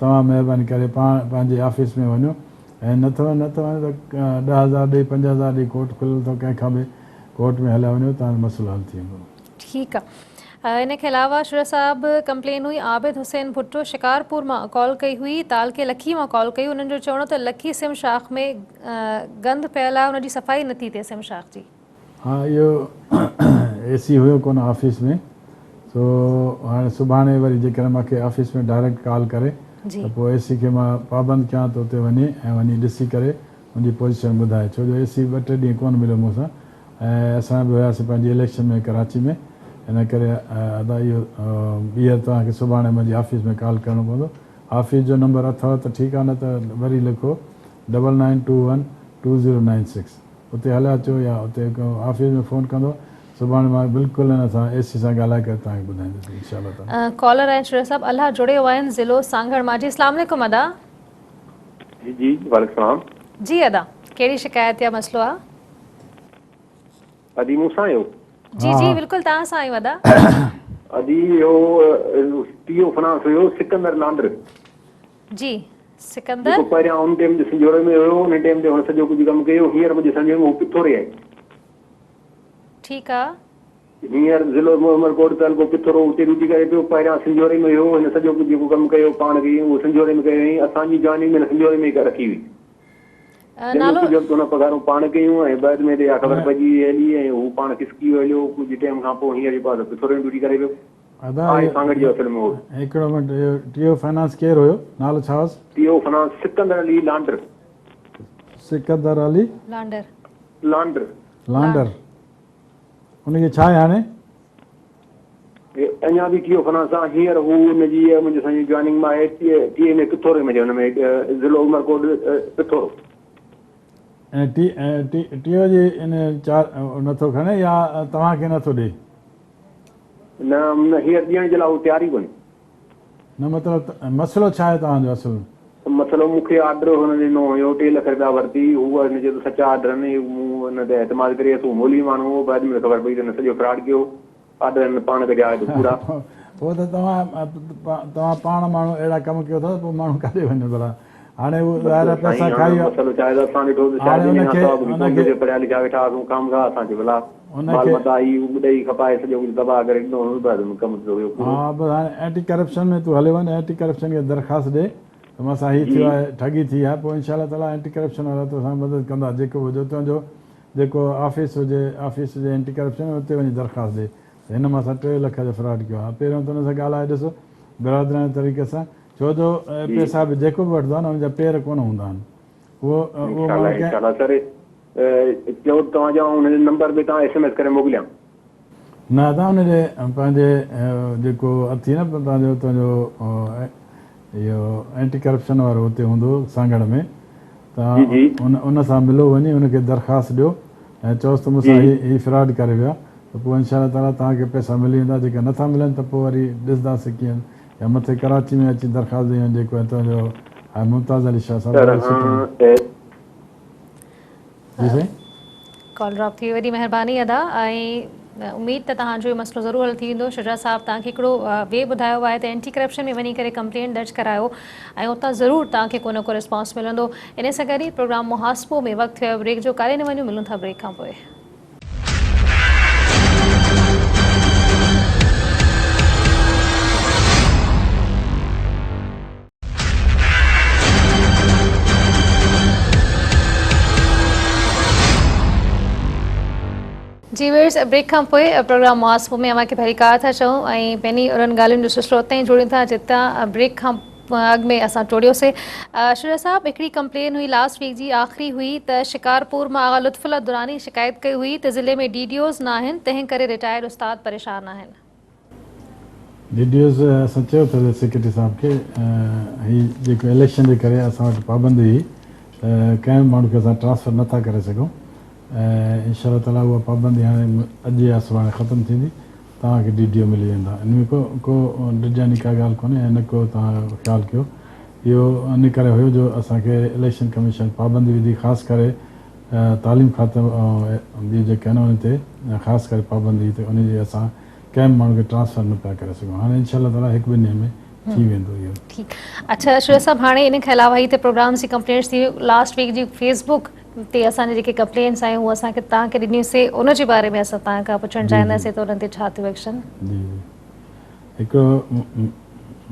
B: توهان مهرباني ڪري پاڻ پنهنجي آفيس ۾ وڃو ۽ نه ٿو نه ٿو وڃو ته 10,000 ڏئي 5,000 ڏئي ڪورٽ کليل اٿو ڪنهن کان به ڪورٽ ۾ هليا وڃو توهان جو مسئلو حل ٿي ويندو.
A: ٺيڪ آ ان کي علاوه شر صاحب ڪمپلين هئي عابد حسين ڀٽو شڪارپور مان ڪال ڪئي هئي تعلقي لکي مان ڪال ڪئي انهن جو چوڻ هو ته لکي سم شاخ ۾ گند پيل آهي ان جي صفائي نٿي ٿئي سم شاخ جي.
B: ها اهو اي سي هيو ڪونه آفيس ۾ سو هاڻي سڀاڻي وري جيڪڏهن مان کي آفيس ۾ ڊائريڪٽ ڪال ڪري ته پوء اي سي کي مان پابند ڪيان ته اتي وڃي ۽ وڃي ڏسي ڪري ان جي پوزيشن ٻڌائي ڇو جو اي سي ٻه ٽي ڏينهن ڪونه مليو مون سان ۽ اسان به هياسين پنهنجي اليڪشن ۾ ڪراچي ۾ ان ڪري ادا اهو ٻيهر توهان کي سڀاڻي منهنجي آفيس ۾ ڪال ڪرڻو پوندو آفيس جو نمبر اٿو ته ٺيڪ آهي نه ته وري لکو double nine two one two zero nine six اتي هليا اچو يا اتي آفيس ۾ فون ڪندو سڀاڻي مان بلڪل ان سان اي سي سان ڳالهائي ڪري توهان کي ٻڌائيندس انشاء الله تعالي.
A: ڪالر آهن شريف صاحب الله جڙيو آهن ضلعو سانگهڙ مان جي اسلام عليڪم ادا.
F: جي جي وعليڪم السلام.
A: جي ادا ڪهڙي شڪايت يا مسئلو آ.
F: ادي مون سان آهيو.
A: جي جي بلڪل توهان سان آهيون ادا.
F: ادي اهو ٽي او فنانس هيو سڪندر لانڊر.
A: جي سڪندر.
F: جيڪو پهريان ان ٽيم تي سنجهوري ۾ هيو ان ٽيم تي هن سڄو ڪجهه ڪم ڪيو هينئر منهنجي سمجهه ۾ هو پٿوري آهي.
A: ٺيڪ آ.
F: هينئر ضلعو عمرڪوٽ تعلقو پٿورو اتي ڊيوٽي ڪري پيو پهريان سنجهوري ۾ هيو هن سڄو ڪجهه جيڪو ڪم ڪيو پاڻ کي اهو سنجهوري ۾ ڪيو هئائين اسان جي جوائننگ به هن سنجهوري ۾ ئي رکي هئي جنهن ۾ ڪجهه وقت هن پگهارون پاڻ ڪيون ۽ بعد ۾ اها خبر پئجي وئي هلي ۽ هو پاڻ کسڪي ويو هليو ڪجهه ٽيم کان پوء هينئر جيڪو آهي سو پٿوري ۾ ڊيوٽي ڪري پيو.
B: ادا
F: آهي سانگهڙ جو اصل ۾ هو.
B: هڪڙو منٽ اهو ٽي او فنانس ڪير هيو نالو ڇا هوس؟
F: T O finance Sikandar Ali Landar.
B: Sikandar Ali
A: Landar.
F: Landar.
B: Landar ان کي ڇا آهي هاڻي؟
F: اڃا به ٽي او فنانس آ هينئر هو ان جي منهنجي سائين جوائننگ ۾ آهي ٽي ايم اي پٿوري ۾ ان ۾ ضلعو عمرڪوٽ پٿورو.
B: ۽ ٽي ٽي او جي ان چار نٿو کڻي يا توهان کي نٿو ڏي؟
F: نه نه هينئر ڏيڻ جي لاء هو تيار ئي ڪونهي.
B: نه مطلب ته مسئلو ڇا آهي توهان جو اصل؟
F: مسئلو مون کي آرڊر هن ڏنو هيو ٽي لک رپيا ورتي هو هن چيو ته سچا آرڊر آهن مون هن تي اعتماد ڪري هو مولوي ماڻهو هو بعد ۾ خبر پئي ته هن سڄو فراڊ ڪيو آرڊر هن پاڻ ڪڍيا هيا پورا.
B: پوء ته توهان توهان پاڻ ماڻهو اهڙا ڪم ڪيو ٿا ته پوء ماڻهو ڪاڏي وڃن ڀلا. هاڻي هو ظاهر آهي پئسا کائي ويا.
F: مسئلو ڇا آهي ته اسان ڏٺو ته شايد
B: هاڻي
F: انهي
B: ان
F: کان
B: کي
F: سواء ڪجهه
B: ان
F: ڪونه
B: کي
F: ٿيو جو پڙهيا لکيا ويٺا هئاسون خامخواه اسان کي ڀلا
B: ان
F: مال
B: کي
F: متاع هي هو ڏئي کپائي سڄو ڪجهه تباهه ڪري ڏنو هيو بس ڪم ٿيو هيو پورو.
B: ها بس هاڻي اينٽي ڪرپشن ۾ تون هليو وڃ اينٽي ڪرپشن کي درخواست ڏي ته مان سان هي
F: جي
B: ٿيو آهي ٺڳي ٿي آهي پوء انشاء الله تعالي اينٽي ڪرپشن وارا توسان مدد ڪندا جيڪو به هجي تنهنجو جيڪو آفيس هجي آفيس هجي اينٽي ڪرپشن اتي وڃي درخواست ڏي ته هن مان سان 3 لک جو فراڊ ڪيو آهي پهريون ته ان سان ڳالهائي ڏس برادرانه طريقي سان ڇو جو پئسا به جيڪو به وٺندو آهي نه ان جا پير ڪونه هوندا آهن اهو اهو ماڻهو ڪنهن.
F: انشاء الله سر چئو ته توهان جو آئون ان جو نمبر به توهان ايس ايم ايس ڪري موڪليان.
B: نه ادا ان جي پنهنجي جيڪو اٿي نه تنهنجو تنهنجو اهو اينٽي ڪرپشن وارو اتي هوندو سانگهڙ ۾ ته ان ان سان ملو وڃي ان کي درخواست ڏيو ۽ چئوس ته مون سان هي هي فراڊ ڪري ويا ته پوء انشاء الله تعالي توهان کي پئسا ملي ويندا جيڪا نٿا ملن ته پوء وري ڏسنداسين ڪيئن يا مٿي ڪراچي ۾ اچي درخواست ڏئي وڃ جيڪو هتان جو آهي ممتاز علي شاهه صاحب ڏاڍو سٺو جي سائين.
A: ڪال ڊراپ ٿي وئي وڏي مهرباني ادا ۽ اميد ته توهان جو مسئلو ضرور حل ٿي ويندو شجاع صاحب توهان کي هڪڙو وي ٻڌايو آهي ته اينٽي ڪرپشن ۾ وڃي ڪري ڪمپلينٽ درج ڪرايو ۽ اتان ضرور توهان کي ڪو نه ڪو رسپانس ملندو انهي سان گڏ ئي پروگرام محاسبو ۾ وقت ٿيو آهي بريڪ جو ڪاڏي نه وڃو ملون ٿا بريڪ کان پوء. جي ويورز بريڪ کان پوء پروگرام محاسبو ۾ اوهان کي ڀليڪار ٿا چئون ۽ پنهنجي انهن ڳالهين جو سلسلو اتان ئي جوڙيون ٿا جتان بريڪ کان اڳ ۾ اسان ٽوڙيوسي. شجاع صاحب هڪڙي ڪمپلين هئي لاسٽ ويڪ جي آخري هئي ته شڪارپور مان آغا لطف الله دراني شڪايت ڪئي هئي ته ضلعي ۾ ڊي ڊي اوز ناهن تنهن ڪري رٽائرڊ استاد پريشان آهن.
B: ڊي ڊي اوز اسان چيو ته سيڪريٽري صاحب کي هي جيڪو اليڪشن جي ڪري اسان وٽ پابندي هئي ته ڪنهن به ماڻهو کي اسان ٽرانسفر نٿا ڪري سگهون ۽ انشاء الله تعالي اها پابندي هاڻي اڄ يا سڀاڻي ختم ٿيندي توهان کي ڊي ڊي او ملي ويندا ان ۾ ڪو ڪو ڊڄڻ جي ڪا ڳالهه ڪونهي ۽ نه ڪو توهان خيال ڪيو اهو ان ڪري هيو جو اسان کي اليڪشن ڪميشن پابندي وڌي خاص ڪري تعليم کاتو ۽ ٻيون جيڪي آهن انهن تي خاص ڪري پابندي هئي ته ان جي اسان ڪنهن به ماڻهو کي ٽرانسفر نه پيا ڪري سگهون هاڻي انشاء الله تعالي هڪ ٻن ڏينهن ۾ ٿي ويندو اهو.
A: ٺيڪ اڇا شعيب صاحب هاڻي ان کان علاوه هي ته پروگرامز جي ڪمپلينٽس ٿي لاسٽ ويڪ جي فيس بڪ تي اسان جي جيڪي ڪمپلينٽس آيون هو اسان کي توهان کي ڏنيون سي ان جي باري ۾ اسان توهان کان پڇڻ چاهينداسين ته انهن تي ڇا ٿيو ايڪشن.
B: جي جي هڪ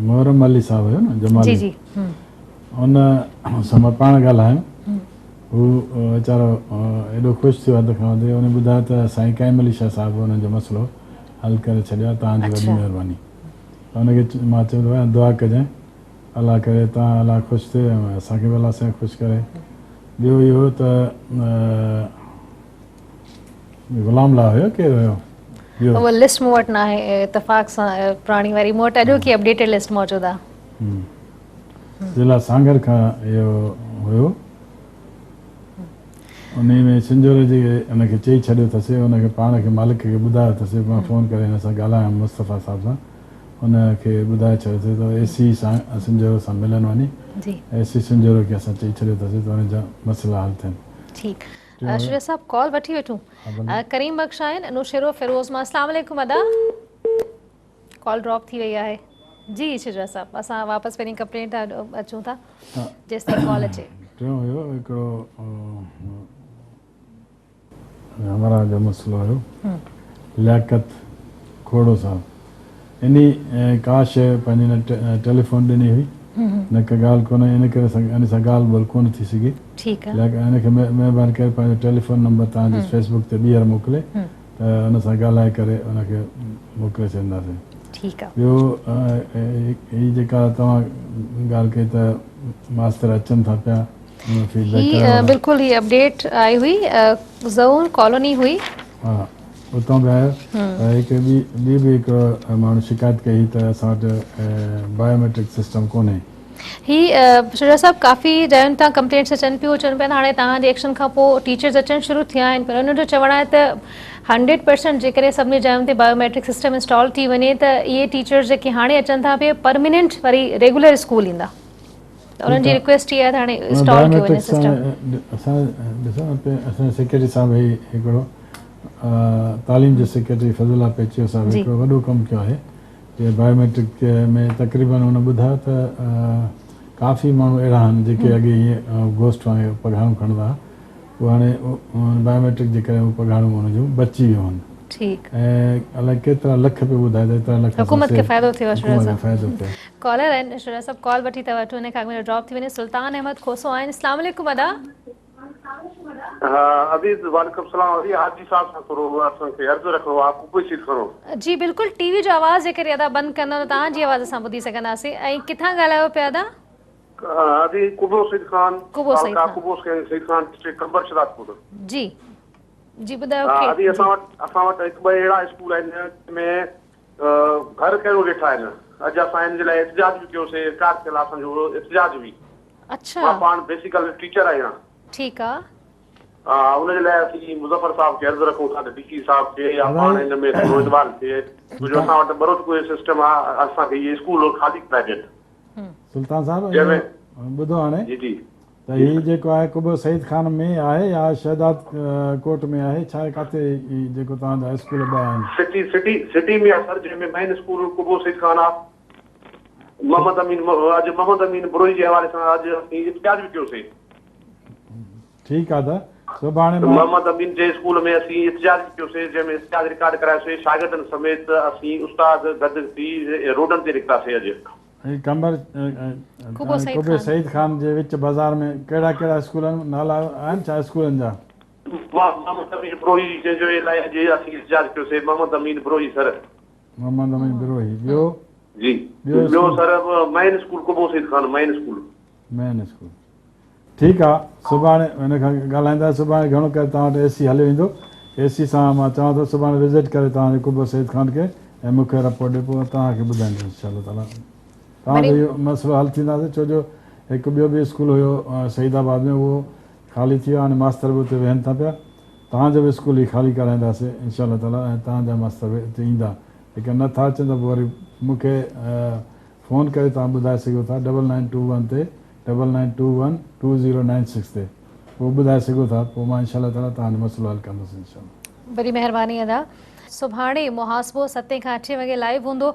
B: محرم علي صاحب هيو نه جمالي جي جي ان سان مان پاڻ ڳالهايم هو ويچارو ايڏو خوش ٿيو حد کان وڌيڪ ان ٻڌايو ته سائين قائم علي شاهه صاحب انهن جو مسئلو حل ڪري ڇڏيو آهي توهان جي وڏي مهرباني ته ان کي مان چيم ته ڀاء دعا ڪجانء الله ڪري توهان الله خوش ٿئي ۽ اسان کي به الله سائين خوش ڪري ٻيو اهو ته غلام الله هيو ڪير هيو
A: ٻيو اها لسٽ مون وٽ ناهي اتفاق سان پراڻي واري مون وٽ اڄوڪي اپڊيٽيڊ لسٽ موجود آهي.
B: ضلع سانگهڙ کان اهو هيو انهي ۾ سنجهوري جي ان کي چئي ڇڏيو اٿس ان کي پاڻ کي مالڪ کي ٻڌايو اٿس مان فون ڪري هن سان ڳالهايم مصطفيٰ صاحب سان ان کي ٻڌائي ڇڏيو اٿس ته اي سي سان سنجهورو سان ملن وڃي اي سي سنجهورو کي اسان چئي ڇڏيو اٿس ته ان جا مسئلا حل ٿين.
A: ٺيڪ شجاع صاحب ڪال وٺي وٺون ڪريم بخش آهن نوشهرو فيروز مان اسلام عليڪم ادا. ڪال ڊراپ ٿي وئي آهي جي شجاع صاحب اسان واپس پهرين ڪمپلينٽ اچون ٿا جيستائين ڪال اچي.
B: ٽيون هيو هڪڙو همراهه جو مسئلو هيو لياقت کوڙو صاحب انهي ڪا شيء پنهنجي نه ٽيليفون ڏني هئي نه ڪا ڳالهه ڪونه ان ڪري ان سان ڳالهه ٻولهه ڪونه ٿي سگهي
A: ٺيڪ
B: آهي ان کي مهرباني ڪري پنهنجو ٽيليفون نمبر توهان جي فيسبوڪ تي ٻيهر موڪلي ته ان سان ڳالهائي ڪري ان کي موڪلي ڇڏينداسين.
A: ٺيڪ آ.
B: ٻيو هي جيڪا توهان ڳالهه ڪئي ته ماستر اچن ٿا پيا ان فيڊ بيڪ
A: هي
B: ڪرڻ وارا.
A: بلڪل هي اپڊيٽ آئي هئي زئون ڪالوني هئي.
B: ها اتان به آيو ته هڪ ٻي ٻي به هڪ ماڻهو شڪايت ڪئي هئي ته اسان وٽ بايوميٽرڪ سسٽم ڪونهي.
A: هي شجاع صاحب ڪافي جاين تان ڪمپلينٽس اچن پيون اچن پيا هاڻي توهان جي ايڪشن کان پوء ٽيچرز اچڻ شروع ٿيا آهن پر انهن جو چوڻ آهي ته هنڊريڊ پرسنٽ جيڪڏهن سڀني جاين تي بايوميٽرڪ سسٽم انسٽال ٿي وڃي ته اهي ٽيچرز جيڪي هاڻي اچن ٿا پيا پرميننٽ وري ريگولر اسڪول ايندا ته انهن جي رڪويسٽ اها آهي ته هاڻي انسٽال ڪيو وڃي سسٽم.
B: اسان ڏسو نه اسان سيڪريٽري صاحب هي هڪڙو تعليم جي سيڪريٽري فضل الله پيچيو صاحب هڪڙو وڏو ڪم ڪيو آهي جي بايوميٽرڪ ۾ تقريبن هن ٻڌايو ته ڪافي ماڻهو اهڙا آهن جيڪي اڳي ائين گوسٽ وانگي پگهارون کڻندا هئا اهي هاڻي بايوميٽرڪ جي ڪري اهي پگهارون انهن جون بچي ويون آهن
A: ٺيڪ
B: ۽ الائي ڪيترا لک پيو ٻڌائي ته ايترا لک
A: حڪومت کي فائدو ٿيو آهي
B: حڪومت کي فائدو ٿيو
A: ڪالر آهن شجاع صاحب ڪال وٺي ٿا وٺون ان کان اڳ ۾ ڊراپ ٿي وڃي سلطان احمد کوسو آهن اسلام عليڪم ادا.
G: ها عزيز وعليڪم السلام عزيز حاجي صاحب سان ٿورو اسان کي عرض رکڻو آ قبي سيٽ کڻو.
A: جي بلڪل ٽي وي جو آواز جيڪڏهن ادا بند ڪندو ته توهان جي آواز اسان ٻڌي سگهنداسين ۽ ڪٿان ڳالهايو پيا ادا.
G: عزيز قبو سيد خان
A: قبو سيد
G: تعلقه
A: خان
G: قبو سيد خان ڊسٽرڪٽ قمبر شهدادپور.
A: جي جي ٻڌايو
G: ها عزيز اسان وٽ اسان وٽ هڪ ٻه اهڙا اسڪول آهن جن ۾ گهر ڪيون ويٺا آهن اڄ اسان ان جي لاء احتجاج به ڪيوسي رڪارڊ ٿيل آ اسان جو احتجاج به.
A: اڇا.
G: مان پاڻ بيسيڪل ٽيچر آهيان.
A: ٺيڪ آ.
G: ها ان جي لاء اسين مظفر صاحب کي عرض رکون ٿا ته ڊي سي صاحب کي يا پاڻ ان ۾ ٿورو انوالو ٿئي ڇو جو اسان وٽ ٻروچ ڪوئي سسٽم آ اسان کي اهي اسڪول خالي ڪرائي ڏين.
B: سلطان صاحب
G: جنهن ۾
B: اهو ٻڌو هاڻي
G: جي جي
B: ته هي جيڪو آهي قبو سعيد خان ۾ آهي يا شهداد ڪوٽ ۾ آهي ڇا ڪاٿي هي جيڪو توهان جا اسڪول ٻه آهن.
G: سٽي سٽي سٽي ۾ آ سر جنهن ۾ مين اسڪول قبو سعيد خان آ. محمد امين اڄ محمد امين بروهي جي حوالي سان اڄ اسين احتجاج به ڪيوسين.
B: ٺيڪ آ ته سڀاڻي مان.
G: محمد امين جي اسڪول ۾ اسين احتجاج به ڪيوسين جنهن ۾ احتجاج رڪارڊ ڪرايوسين شاگردن سميت اسين استاد گڏ ٿي روڊن تي نڪتاسين اڄ.
B: هي قمبر قبي سعيد خان جي وچ بازار ۾ ڪهڙا ڪهڙا اسڪول آهن نالا آهن ڇا اسڪولن جا.
G: محمد امين بروهي جنهن جو الائي اڄ اسين احتجاج ڪيوسي محمد امين بروهي سر.
B: محمد امين بروهي ٻيو؟
G: جي ٻيو sir main school Qubo Saeed Khan main school.
B: Main school ٺيڪ آ سڀاڻي ان کان ڳالهائيندا سڀاڻي گهڻو ڪري توهان وٽ اي سي هليو ايندو اي سي سان مان چوان ٿو سڀاڻي وزٽ ڪري توهان جي قبو سعيد خان کي ۽ مون کي رپورٽ ڏي پوء توهان کي ٻڌائيندس انشاء الله تعالي توهان جو اهو مسئلو حل ٿينداسي ڇو جو هڪ ٻيو به اسڪول هيو سعيد آباد ۾ اهو خالي ٿي ويو هاڻي ماستر به اتي ويهن ٿا پيا توهان جو به اسڪول هي خالي ڪرائينداسي انشاء الله تعالي ۽ توهان جا ماستر به اتي ايندا جيڪڏهن نه ٿا اچن ته پوء وري مون کي فون ڪري توهان ٻڌائي سگهو ٿا ڊبل نائن ٽو ون تي double nine two one two zero nine six تي پوء ٻڌائي سگهو ٿا پوء مان انشاء الله تعالي توهان جو مسئلو حل ڪندس انشاء الله.
A: وڏي مهرباني ادا. سڀاڻي محاسبو ستين کان اٺين وڳي لائيو هوندو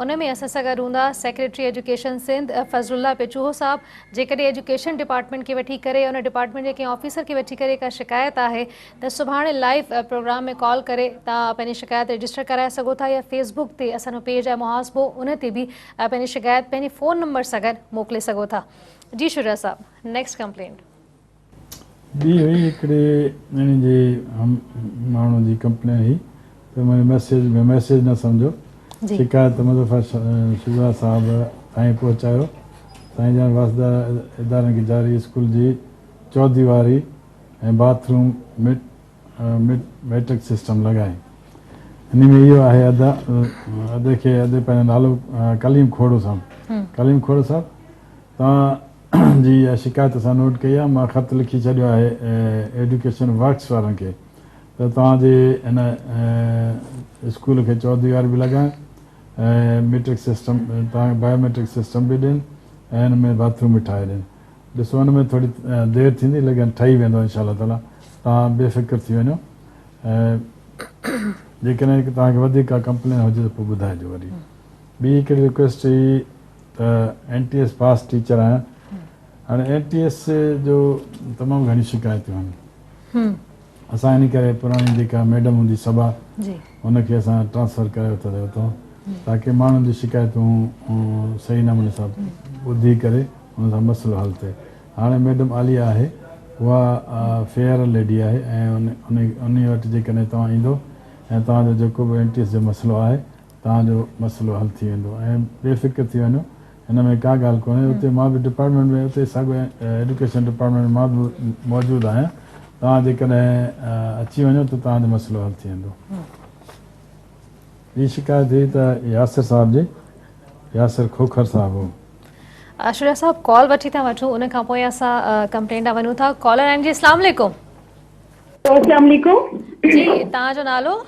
A: ان ۾ اسان سان گڏ هوندا سيڪريٽري ايجوڪيشن سنڌ فضل الله پيچوهو صاحب جيڪڏهن ايجوڪيشن ڊپارٽمينٽ کي وٺي ڪري ان ڊپارٽمينٽ جي ڪنهن آفيسر کي وٺي ڪري ڪا شڪايت آهي ته سڀاڻي لائيو پروگرام ۾ ڪال ڪري توهان پنهنجي شڪايت رجسٽر ڪرائي سگهو ٿا يا فيس بڪ تي اسان جو پيج آهي محاسبو ان تي به پنهنجي شڪايت پنهنجي فون نمبر سان گڏ موڪلي سگهو ٿا جي شجاع صاحب نيڪسٽ ڪمپلينٽ.
B: ٻي هئي هڪڙي ان جي ماڻهو جي ڪمپلين هئي ته منهنجي ميسيج ۾ ميسيج نه سمجهو شڪايت مظفر شجاع صاحب تائين پهچايو سائين جان واسطه ادارن کي جاري اسڪول جي چوديواري ۽ باٿ روم ميٽرڪ سسٽم لڳائي ان ۾ اهو آهي ادا ادي کي ادي پنهنجو نالو ڪليم کوڙو صاحب ڪليم کوڙو صاحب توهان جي اها شڪايت اسان نوٽ ڪئي آهي مان خط لکي ڇڏيو آهي ايڊيوڪيشن ورڪس وارن کي ته توهان جي هن اسڪول کي چوديواري به لڳائين ۽ ميٽرڪ سسٽم توهان کي بايو ميٽرڪ سسٽم به ڏين ۽ هن ۾ باٿ روم به ٺاهي ڏين ڏسو ان ۾ ٿوري دير ٿيندي ليڪن ٺهي ويندو انشاء الله تعالي توهان بي فڪر ٿي وڃو ۽ جيڪڏهن توهان کي وڌيڪ ڪا ڪمپلين هجي ته پوء ٻڌائجو وري ٻي هڪڙي رڪويسٽ هئي ته N T S pass teacher آهيان هاڻي اين ٽي ايس جو تمام گهڻيون شڪايتون آهن اسان ان ڪري پراڻي جيڪا ميڊم هوندي صبا ان کي اسان ٽرانسفر ڪري ورتو اتان تاڪي ماڻهن جون شڪايتون صحيح نموني سان ٻڌي ڪري ان سان مسئلو حل ٿئي هاڻي ميڊم عاليه آهي اها فيئر ليڊي آهي ۽ ان وٽ جيڪڏهن توهان ايندو ۽ توهان جو جيڪو به اين ٽي ايس جو مسئلو آهي توهان جو مسئلو حل ٿي ويندو ۽ بي فڪر ٿي وڃو هن ۾ ڪا ڳالهه ڪونهي اتي مان به ڊپارٽمينٽ ۾ اتي ساڳيو ايڊيوڪيشن ڊپارٽمينٽ ۾ مان به موجود آهيان توهان جيڪڏهن اچي وڃو ته توهان جو مسئلو حل ٿي ويندو. ٻي شڪايت هئي ته ياسر صاحب جي ياسر کوکر صاحب هو.
A: شجاع صاحب ڪال وٺي ٿا وٺون ان کان پوء اسان ڪمپلين ڏانهن وڃون ٿا ڪالر آهن جي اسلام عليڪم.
H: اسلام عليڪم.
A: جي توهان جو نالو؟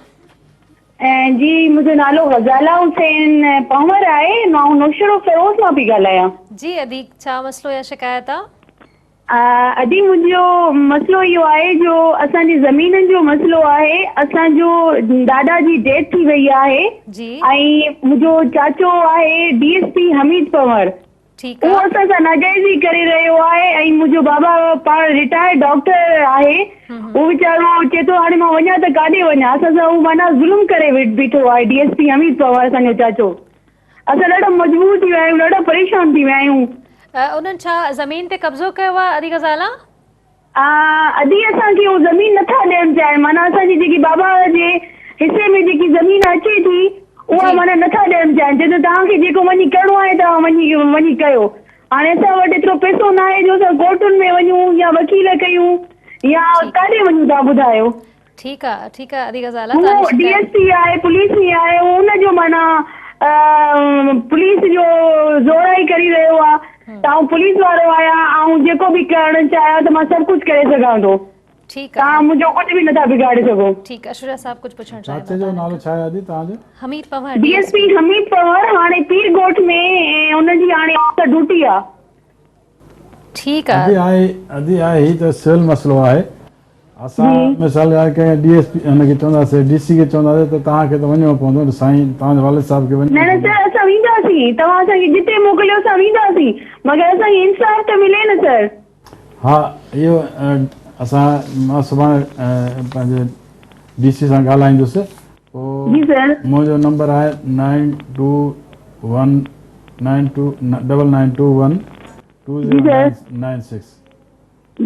H: جي منهنجو نالو غزاله حسين پنهور آهي مان نوشهرو فيروز مان پئي ڳالهايان.
A: جي ادي ڇا مسئلو يا شڪايت آ؟
H: ادي منهنجو مسئلو اهو آهي جو اسان جي زمينن جو مسئلو آهي اسان جو ڏاڏا جي ڊيٿ ٿي وئي آهي ۽ منهنجو چاچو آهي D S P Hameed Panhwar
A: ٺيڪ آ.
H: اهو اسان سان ناجائزي ڪري رهيو آهي ۽ منهنجو بابا پاڻ رٽائرڊ ڊاڪٽر آهي اهو ويچارو چئي ٿو هاڻي مان وڃان ته ڪاڏي وڃان اسان سان اهو معنيٰ ظلم ڪري بيٺو آهي D S P Hameed Panhwar اسان جو چاچو اسان ڏاڍا مجبور ٿي ويا آهيون ڏاڍا پريشان ٿي ويا آهيون.
A: انهن ڇا زمين تي قبضو ڪيو آهي ادي غزالا؟
H: ادي اسان کي هو زمين نٿا ڏيڻ چاهين معنيٰ اسان جي جيڪي بابا جي حصي ۾ جيڪي زمين اچي ٿي اها معنيٰ نٿا ڏيڻ چاهين چون ٿا توهان کي جيڪو وڃي ڪرڻو آهي توهان وڃي وڃي ڪيو هاڻي اسان وٽ ايترو پئسو ناهي جو اسان ڪورٽن ۾ وڃون يا وڪيل ڪيون يا ڪاڏي وڃون توهان ٻڌايو.
A: ٺيڪ آ ٺيڪ آ ادي غزالا
H: هو
A: توهان جي
H: ڊي
A: شڪايت.
H: ايس پي آهي پوليس ۾ آهي هو ان جو معنيٰ پوليس جو زورائي ڪري رهيو آ ته آئون پوليس وارو آهيان آئون جيڪو به ڪرڻ چاهيان ته مان سڀ ڪجهه ڪري سگهان ٿو
A: ٺيڪ آ
H: توهان منهنجو ڪجهه به نٿا بگاڙي سگهو.
A: ٺيڪ آ شجاع صاحب ڪجهه پڇڻ چاهين
B: چاچي
A: ٿا
B: جو نالو ڇا آهي ادي توهان جو؟
A: Hameed Panhwar
H: D S P Hameed Panhwar هاڻي پير ڳوٺ ۾ ان جي هاڻي ڊيوٽي آ.
A: ٺيڪ آ.
B: ادي آهي ادي آهي هي ته سول مسئلو آهي اسان مثال لاء ڪنهن ڊي ايس پي هن کي چونداسين ڊي سي کي چونداسين ته توهان کي ته وڃڻو پوندو نه سائين توهان جي والد صاحب کي وڃڻو
H: نه نه
B: پوندو.
H: سر اسان وينداسين توهان اسان کي جتي موڪليو اسان وينداسين مگر اسان کي انصاف ته ملي نه سر.
B: ها اهو اسان مان سڀاڻي پنهنجي ڊي سي سان ڳالهائيندس پوء
H: جي سر.
B: منهنجو نمبر آهي nine two one nine two double nine two one two
H: جي
B: زيرو
H: سر.
B: Nine six.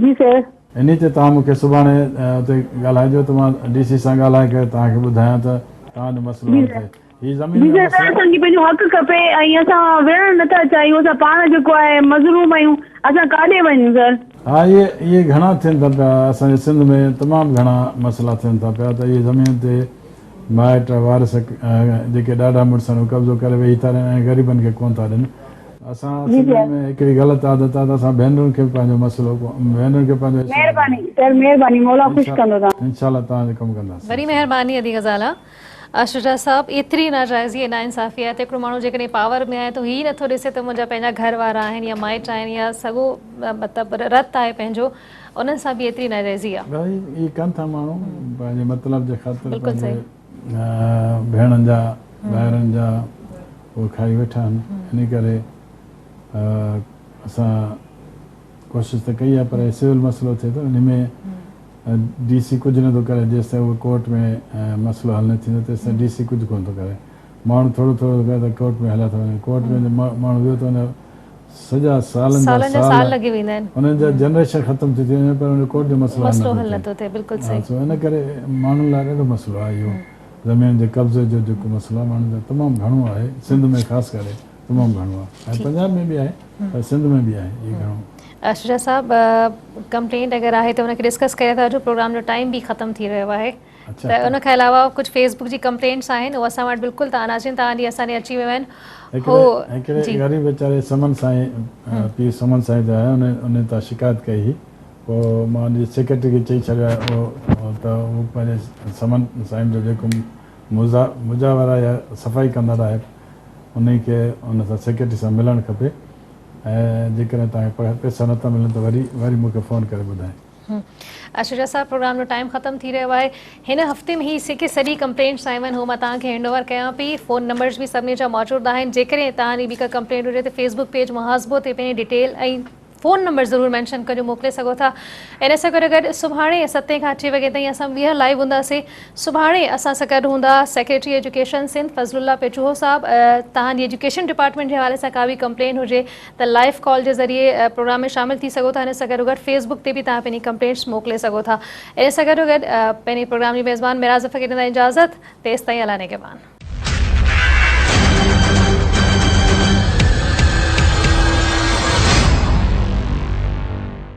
H: جي سر.
B: انهي تي توهان مون کي سڀاڻي اتي ڳالهائجو ته مان ڊي سي سان ڳالهائي ڪري توهان کي ٻڌايان ته توهان جو مسئلو
H: جي
B: حل
H: سر
B: ٿئي. هي زمين
H: جي
B: جا
H: سر
B: مسئلا.
H: اسان کي پنهنجو حق کپي ۽ اسان وڙهڻ نٿا چاهيون اسان پاڻ جيڪو آهي مظلوم آهيون اسان ڪاڏي وڃون سر.
B: ها اهي اهي گهڻا ٿين ٿا پيا اسان جي سنڌ ۾ تمام گهڻا مسئلا ٿين ٿا پيا ته اهي زمين تي مائٽ وارث جيڪي ڏاڍا مڙس آهن اهي قبضو ڪري ويهي ٿا رهن ۽ غريبن کي ڪونه ٿا ڏين اسان
H: جي
B: سنڌين
H: سر.
B: ۾ هڪڙي غلط عادت آهي ته اسان ڀينرن کي به پنهنجو مسئلو ڀينرن کي پنهنجو حصو نه
H: مهرباني
B: ڏيندا
H: سر مهرباني مولا خوش ڪندو توهان.
B: انشاء الله توهان جو ڪم ڪنداسين
A: وڏي
B: انشاء الله.
A: مهرباني ادي غزالا. شجاع صاحب ايتري ناجائزي ۽ ناانصافي آهي ته هڪڙو ماڻهو جيڪڏهن پاور ۾ آهي ته هي نٿو ڏسي ته منهنجا پنهنجا گهر وارا آهن يا مائٽ آهن يا سڳو مطلب رت آهي پنهنجو انهن سان به ايتري ناجائزي آهي.
B: ڀائي اهي ڪن ٿا ماڻهو پنهنجي مطلب جي خاطر
A: بلڪل
B: پنهنجي
A: صحيح.
B: ڀيڻن جا ڀائرن جا اهي کائي ويٺا آهن انهي ڪري اسان ڪوشش ته ڪئي آهي پر هي سول مسئلو ٿئي ٿو انهي ۾ ڊي سي ڪجهه نه ٿو ڪري جيستائين اهو ڪورٽ ۾ مسئلو حل نه ٿيندو تيستائين ڊي سي ڪجهه ڪونه ٿو ڪري ماڻهو ٿورو ٿورو ڪري ته ڪورٽ ۾ هليا ٿا وڃن ڪورٽ ۾ ماڻهو ويو ته ان سڄا سالن جا
A: سالن جا سال
B: سال
A: لڳي ويندا آهن
B: انهن جا جنريشن ختم ٿي ٿي وڃي پر ان ڪورٽ جو مسئلو حل
A: مسئلو
B: نه
A: حل
B: ٿو
A: نٿو ٿئي بلڪل
B: ٿئي
A: صحيح
B: سو ان ڪري ماڻهن لاء ڏاڍو مسئلو آهي اهو زمين جي قبضي جو جيڪو مسئلو آهي ماڻهن جو تمام گهڻو آهي سنڌ ۾ خاص ڪري تمام گهڻو آهي ۽ پنجاب ۾ به آهي پر سنڌ ۾ به آهي هي گهڻو.
A: شجاع صاحب ڪمپلينٽ اگر آهي ته ان کي ڊسڪس ڪري ٿا وٺون پروگرام جو ٽائيم به ختم ٿي رهيو آهي ته ان کان علاوه ڪجهه فيس بڪ جي ڪمپلينٽس آهن اهي اسان وٽ بلڪل ته ناظرين توهان ڏي اسان ڏي اچي ويون آهن هو
B: هڪڙي غريب ويچاري سمن سائين پير سمن سائين جا آهي ان ان تان شڪايت ڪئي هئي پوء مان ان جي سيڪريٽري کي چئي ڇڏيو آهي اهو ته هو پنهنجي سمن سائين جو جيڪو مجاور آهي يا صفائي ڪندڙ آهي انهي کي ان سان سيڪريٽري سان ملڻ کپي ۽ جيڪڏهن توهان کي پئسا نه ٿا ملن ته وري وري مون کي فون ڪري ٻڌائين.
A: شجاع صاحب پروگرام جو ٽائيم ختم ٿي رهيو آهي هن هفتي ۾ هي جيڪي سڄي ڪمپلينٽس آيون آهن هو مان توهان کي هينڊ اوور ڪيان پئي فون نمبرز به سڀني جا موجود آهن جيڪڏهن توهان جي به ڪا ڪمپلينٽ هجي ته فيس بڪ پيج محاسبو تي پنهنجي ڊيٽيل ۽ فون نمبر ضرور مينشن ڪجو موڪلي سگهو ٿا ان سان گڏو گڏ سڀاڻي ستين کان اٺين وڳي تائين اسان ٻيهر لائيو هونداسين سڀاڻي اسان سان گڏ هوندا سيڪريٽري ايجوڪيشن سنڌ فضل الله پيچوهو صاحب توهان جي ايجوڪيشن ڊپارٽمينٽ جي حوالي سان ڪا به ڪمپلين هجي ته لائيو ڪال جي ذريعي پروگرام ۾ شامل ٿي سگهو ٿا ان سان گڏو گڏ فيس بڪ تي به توهان پنهنجي ڪمپلينٽس موڪلي سگهو ٿا ان سان گڏو گڏ پنهنجي پروگرام جي ميزبان معراج ظفر کي ڏيندا اجازت تيستائين الله نگهبان.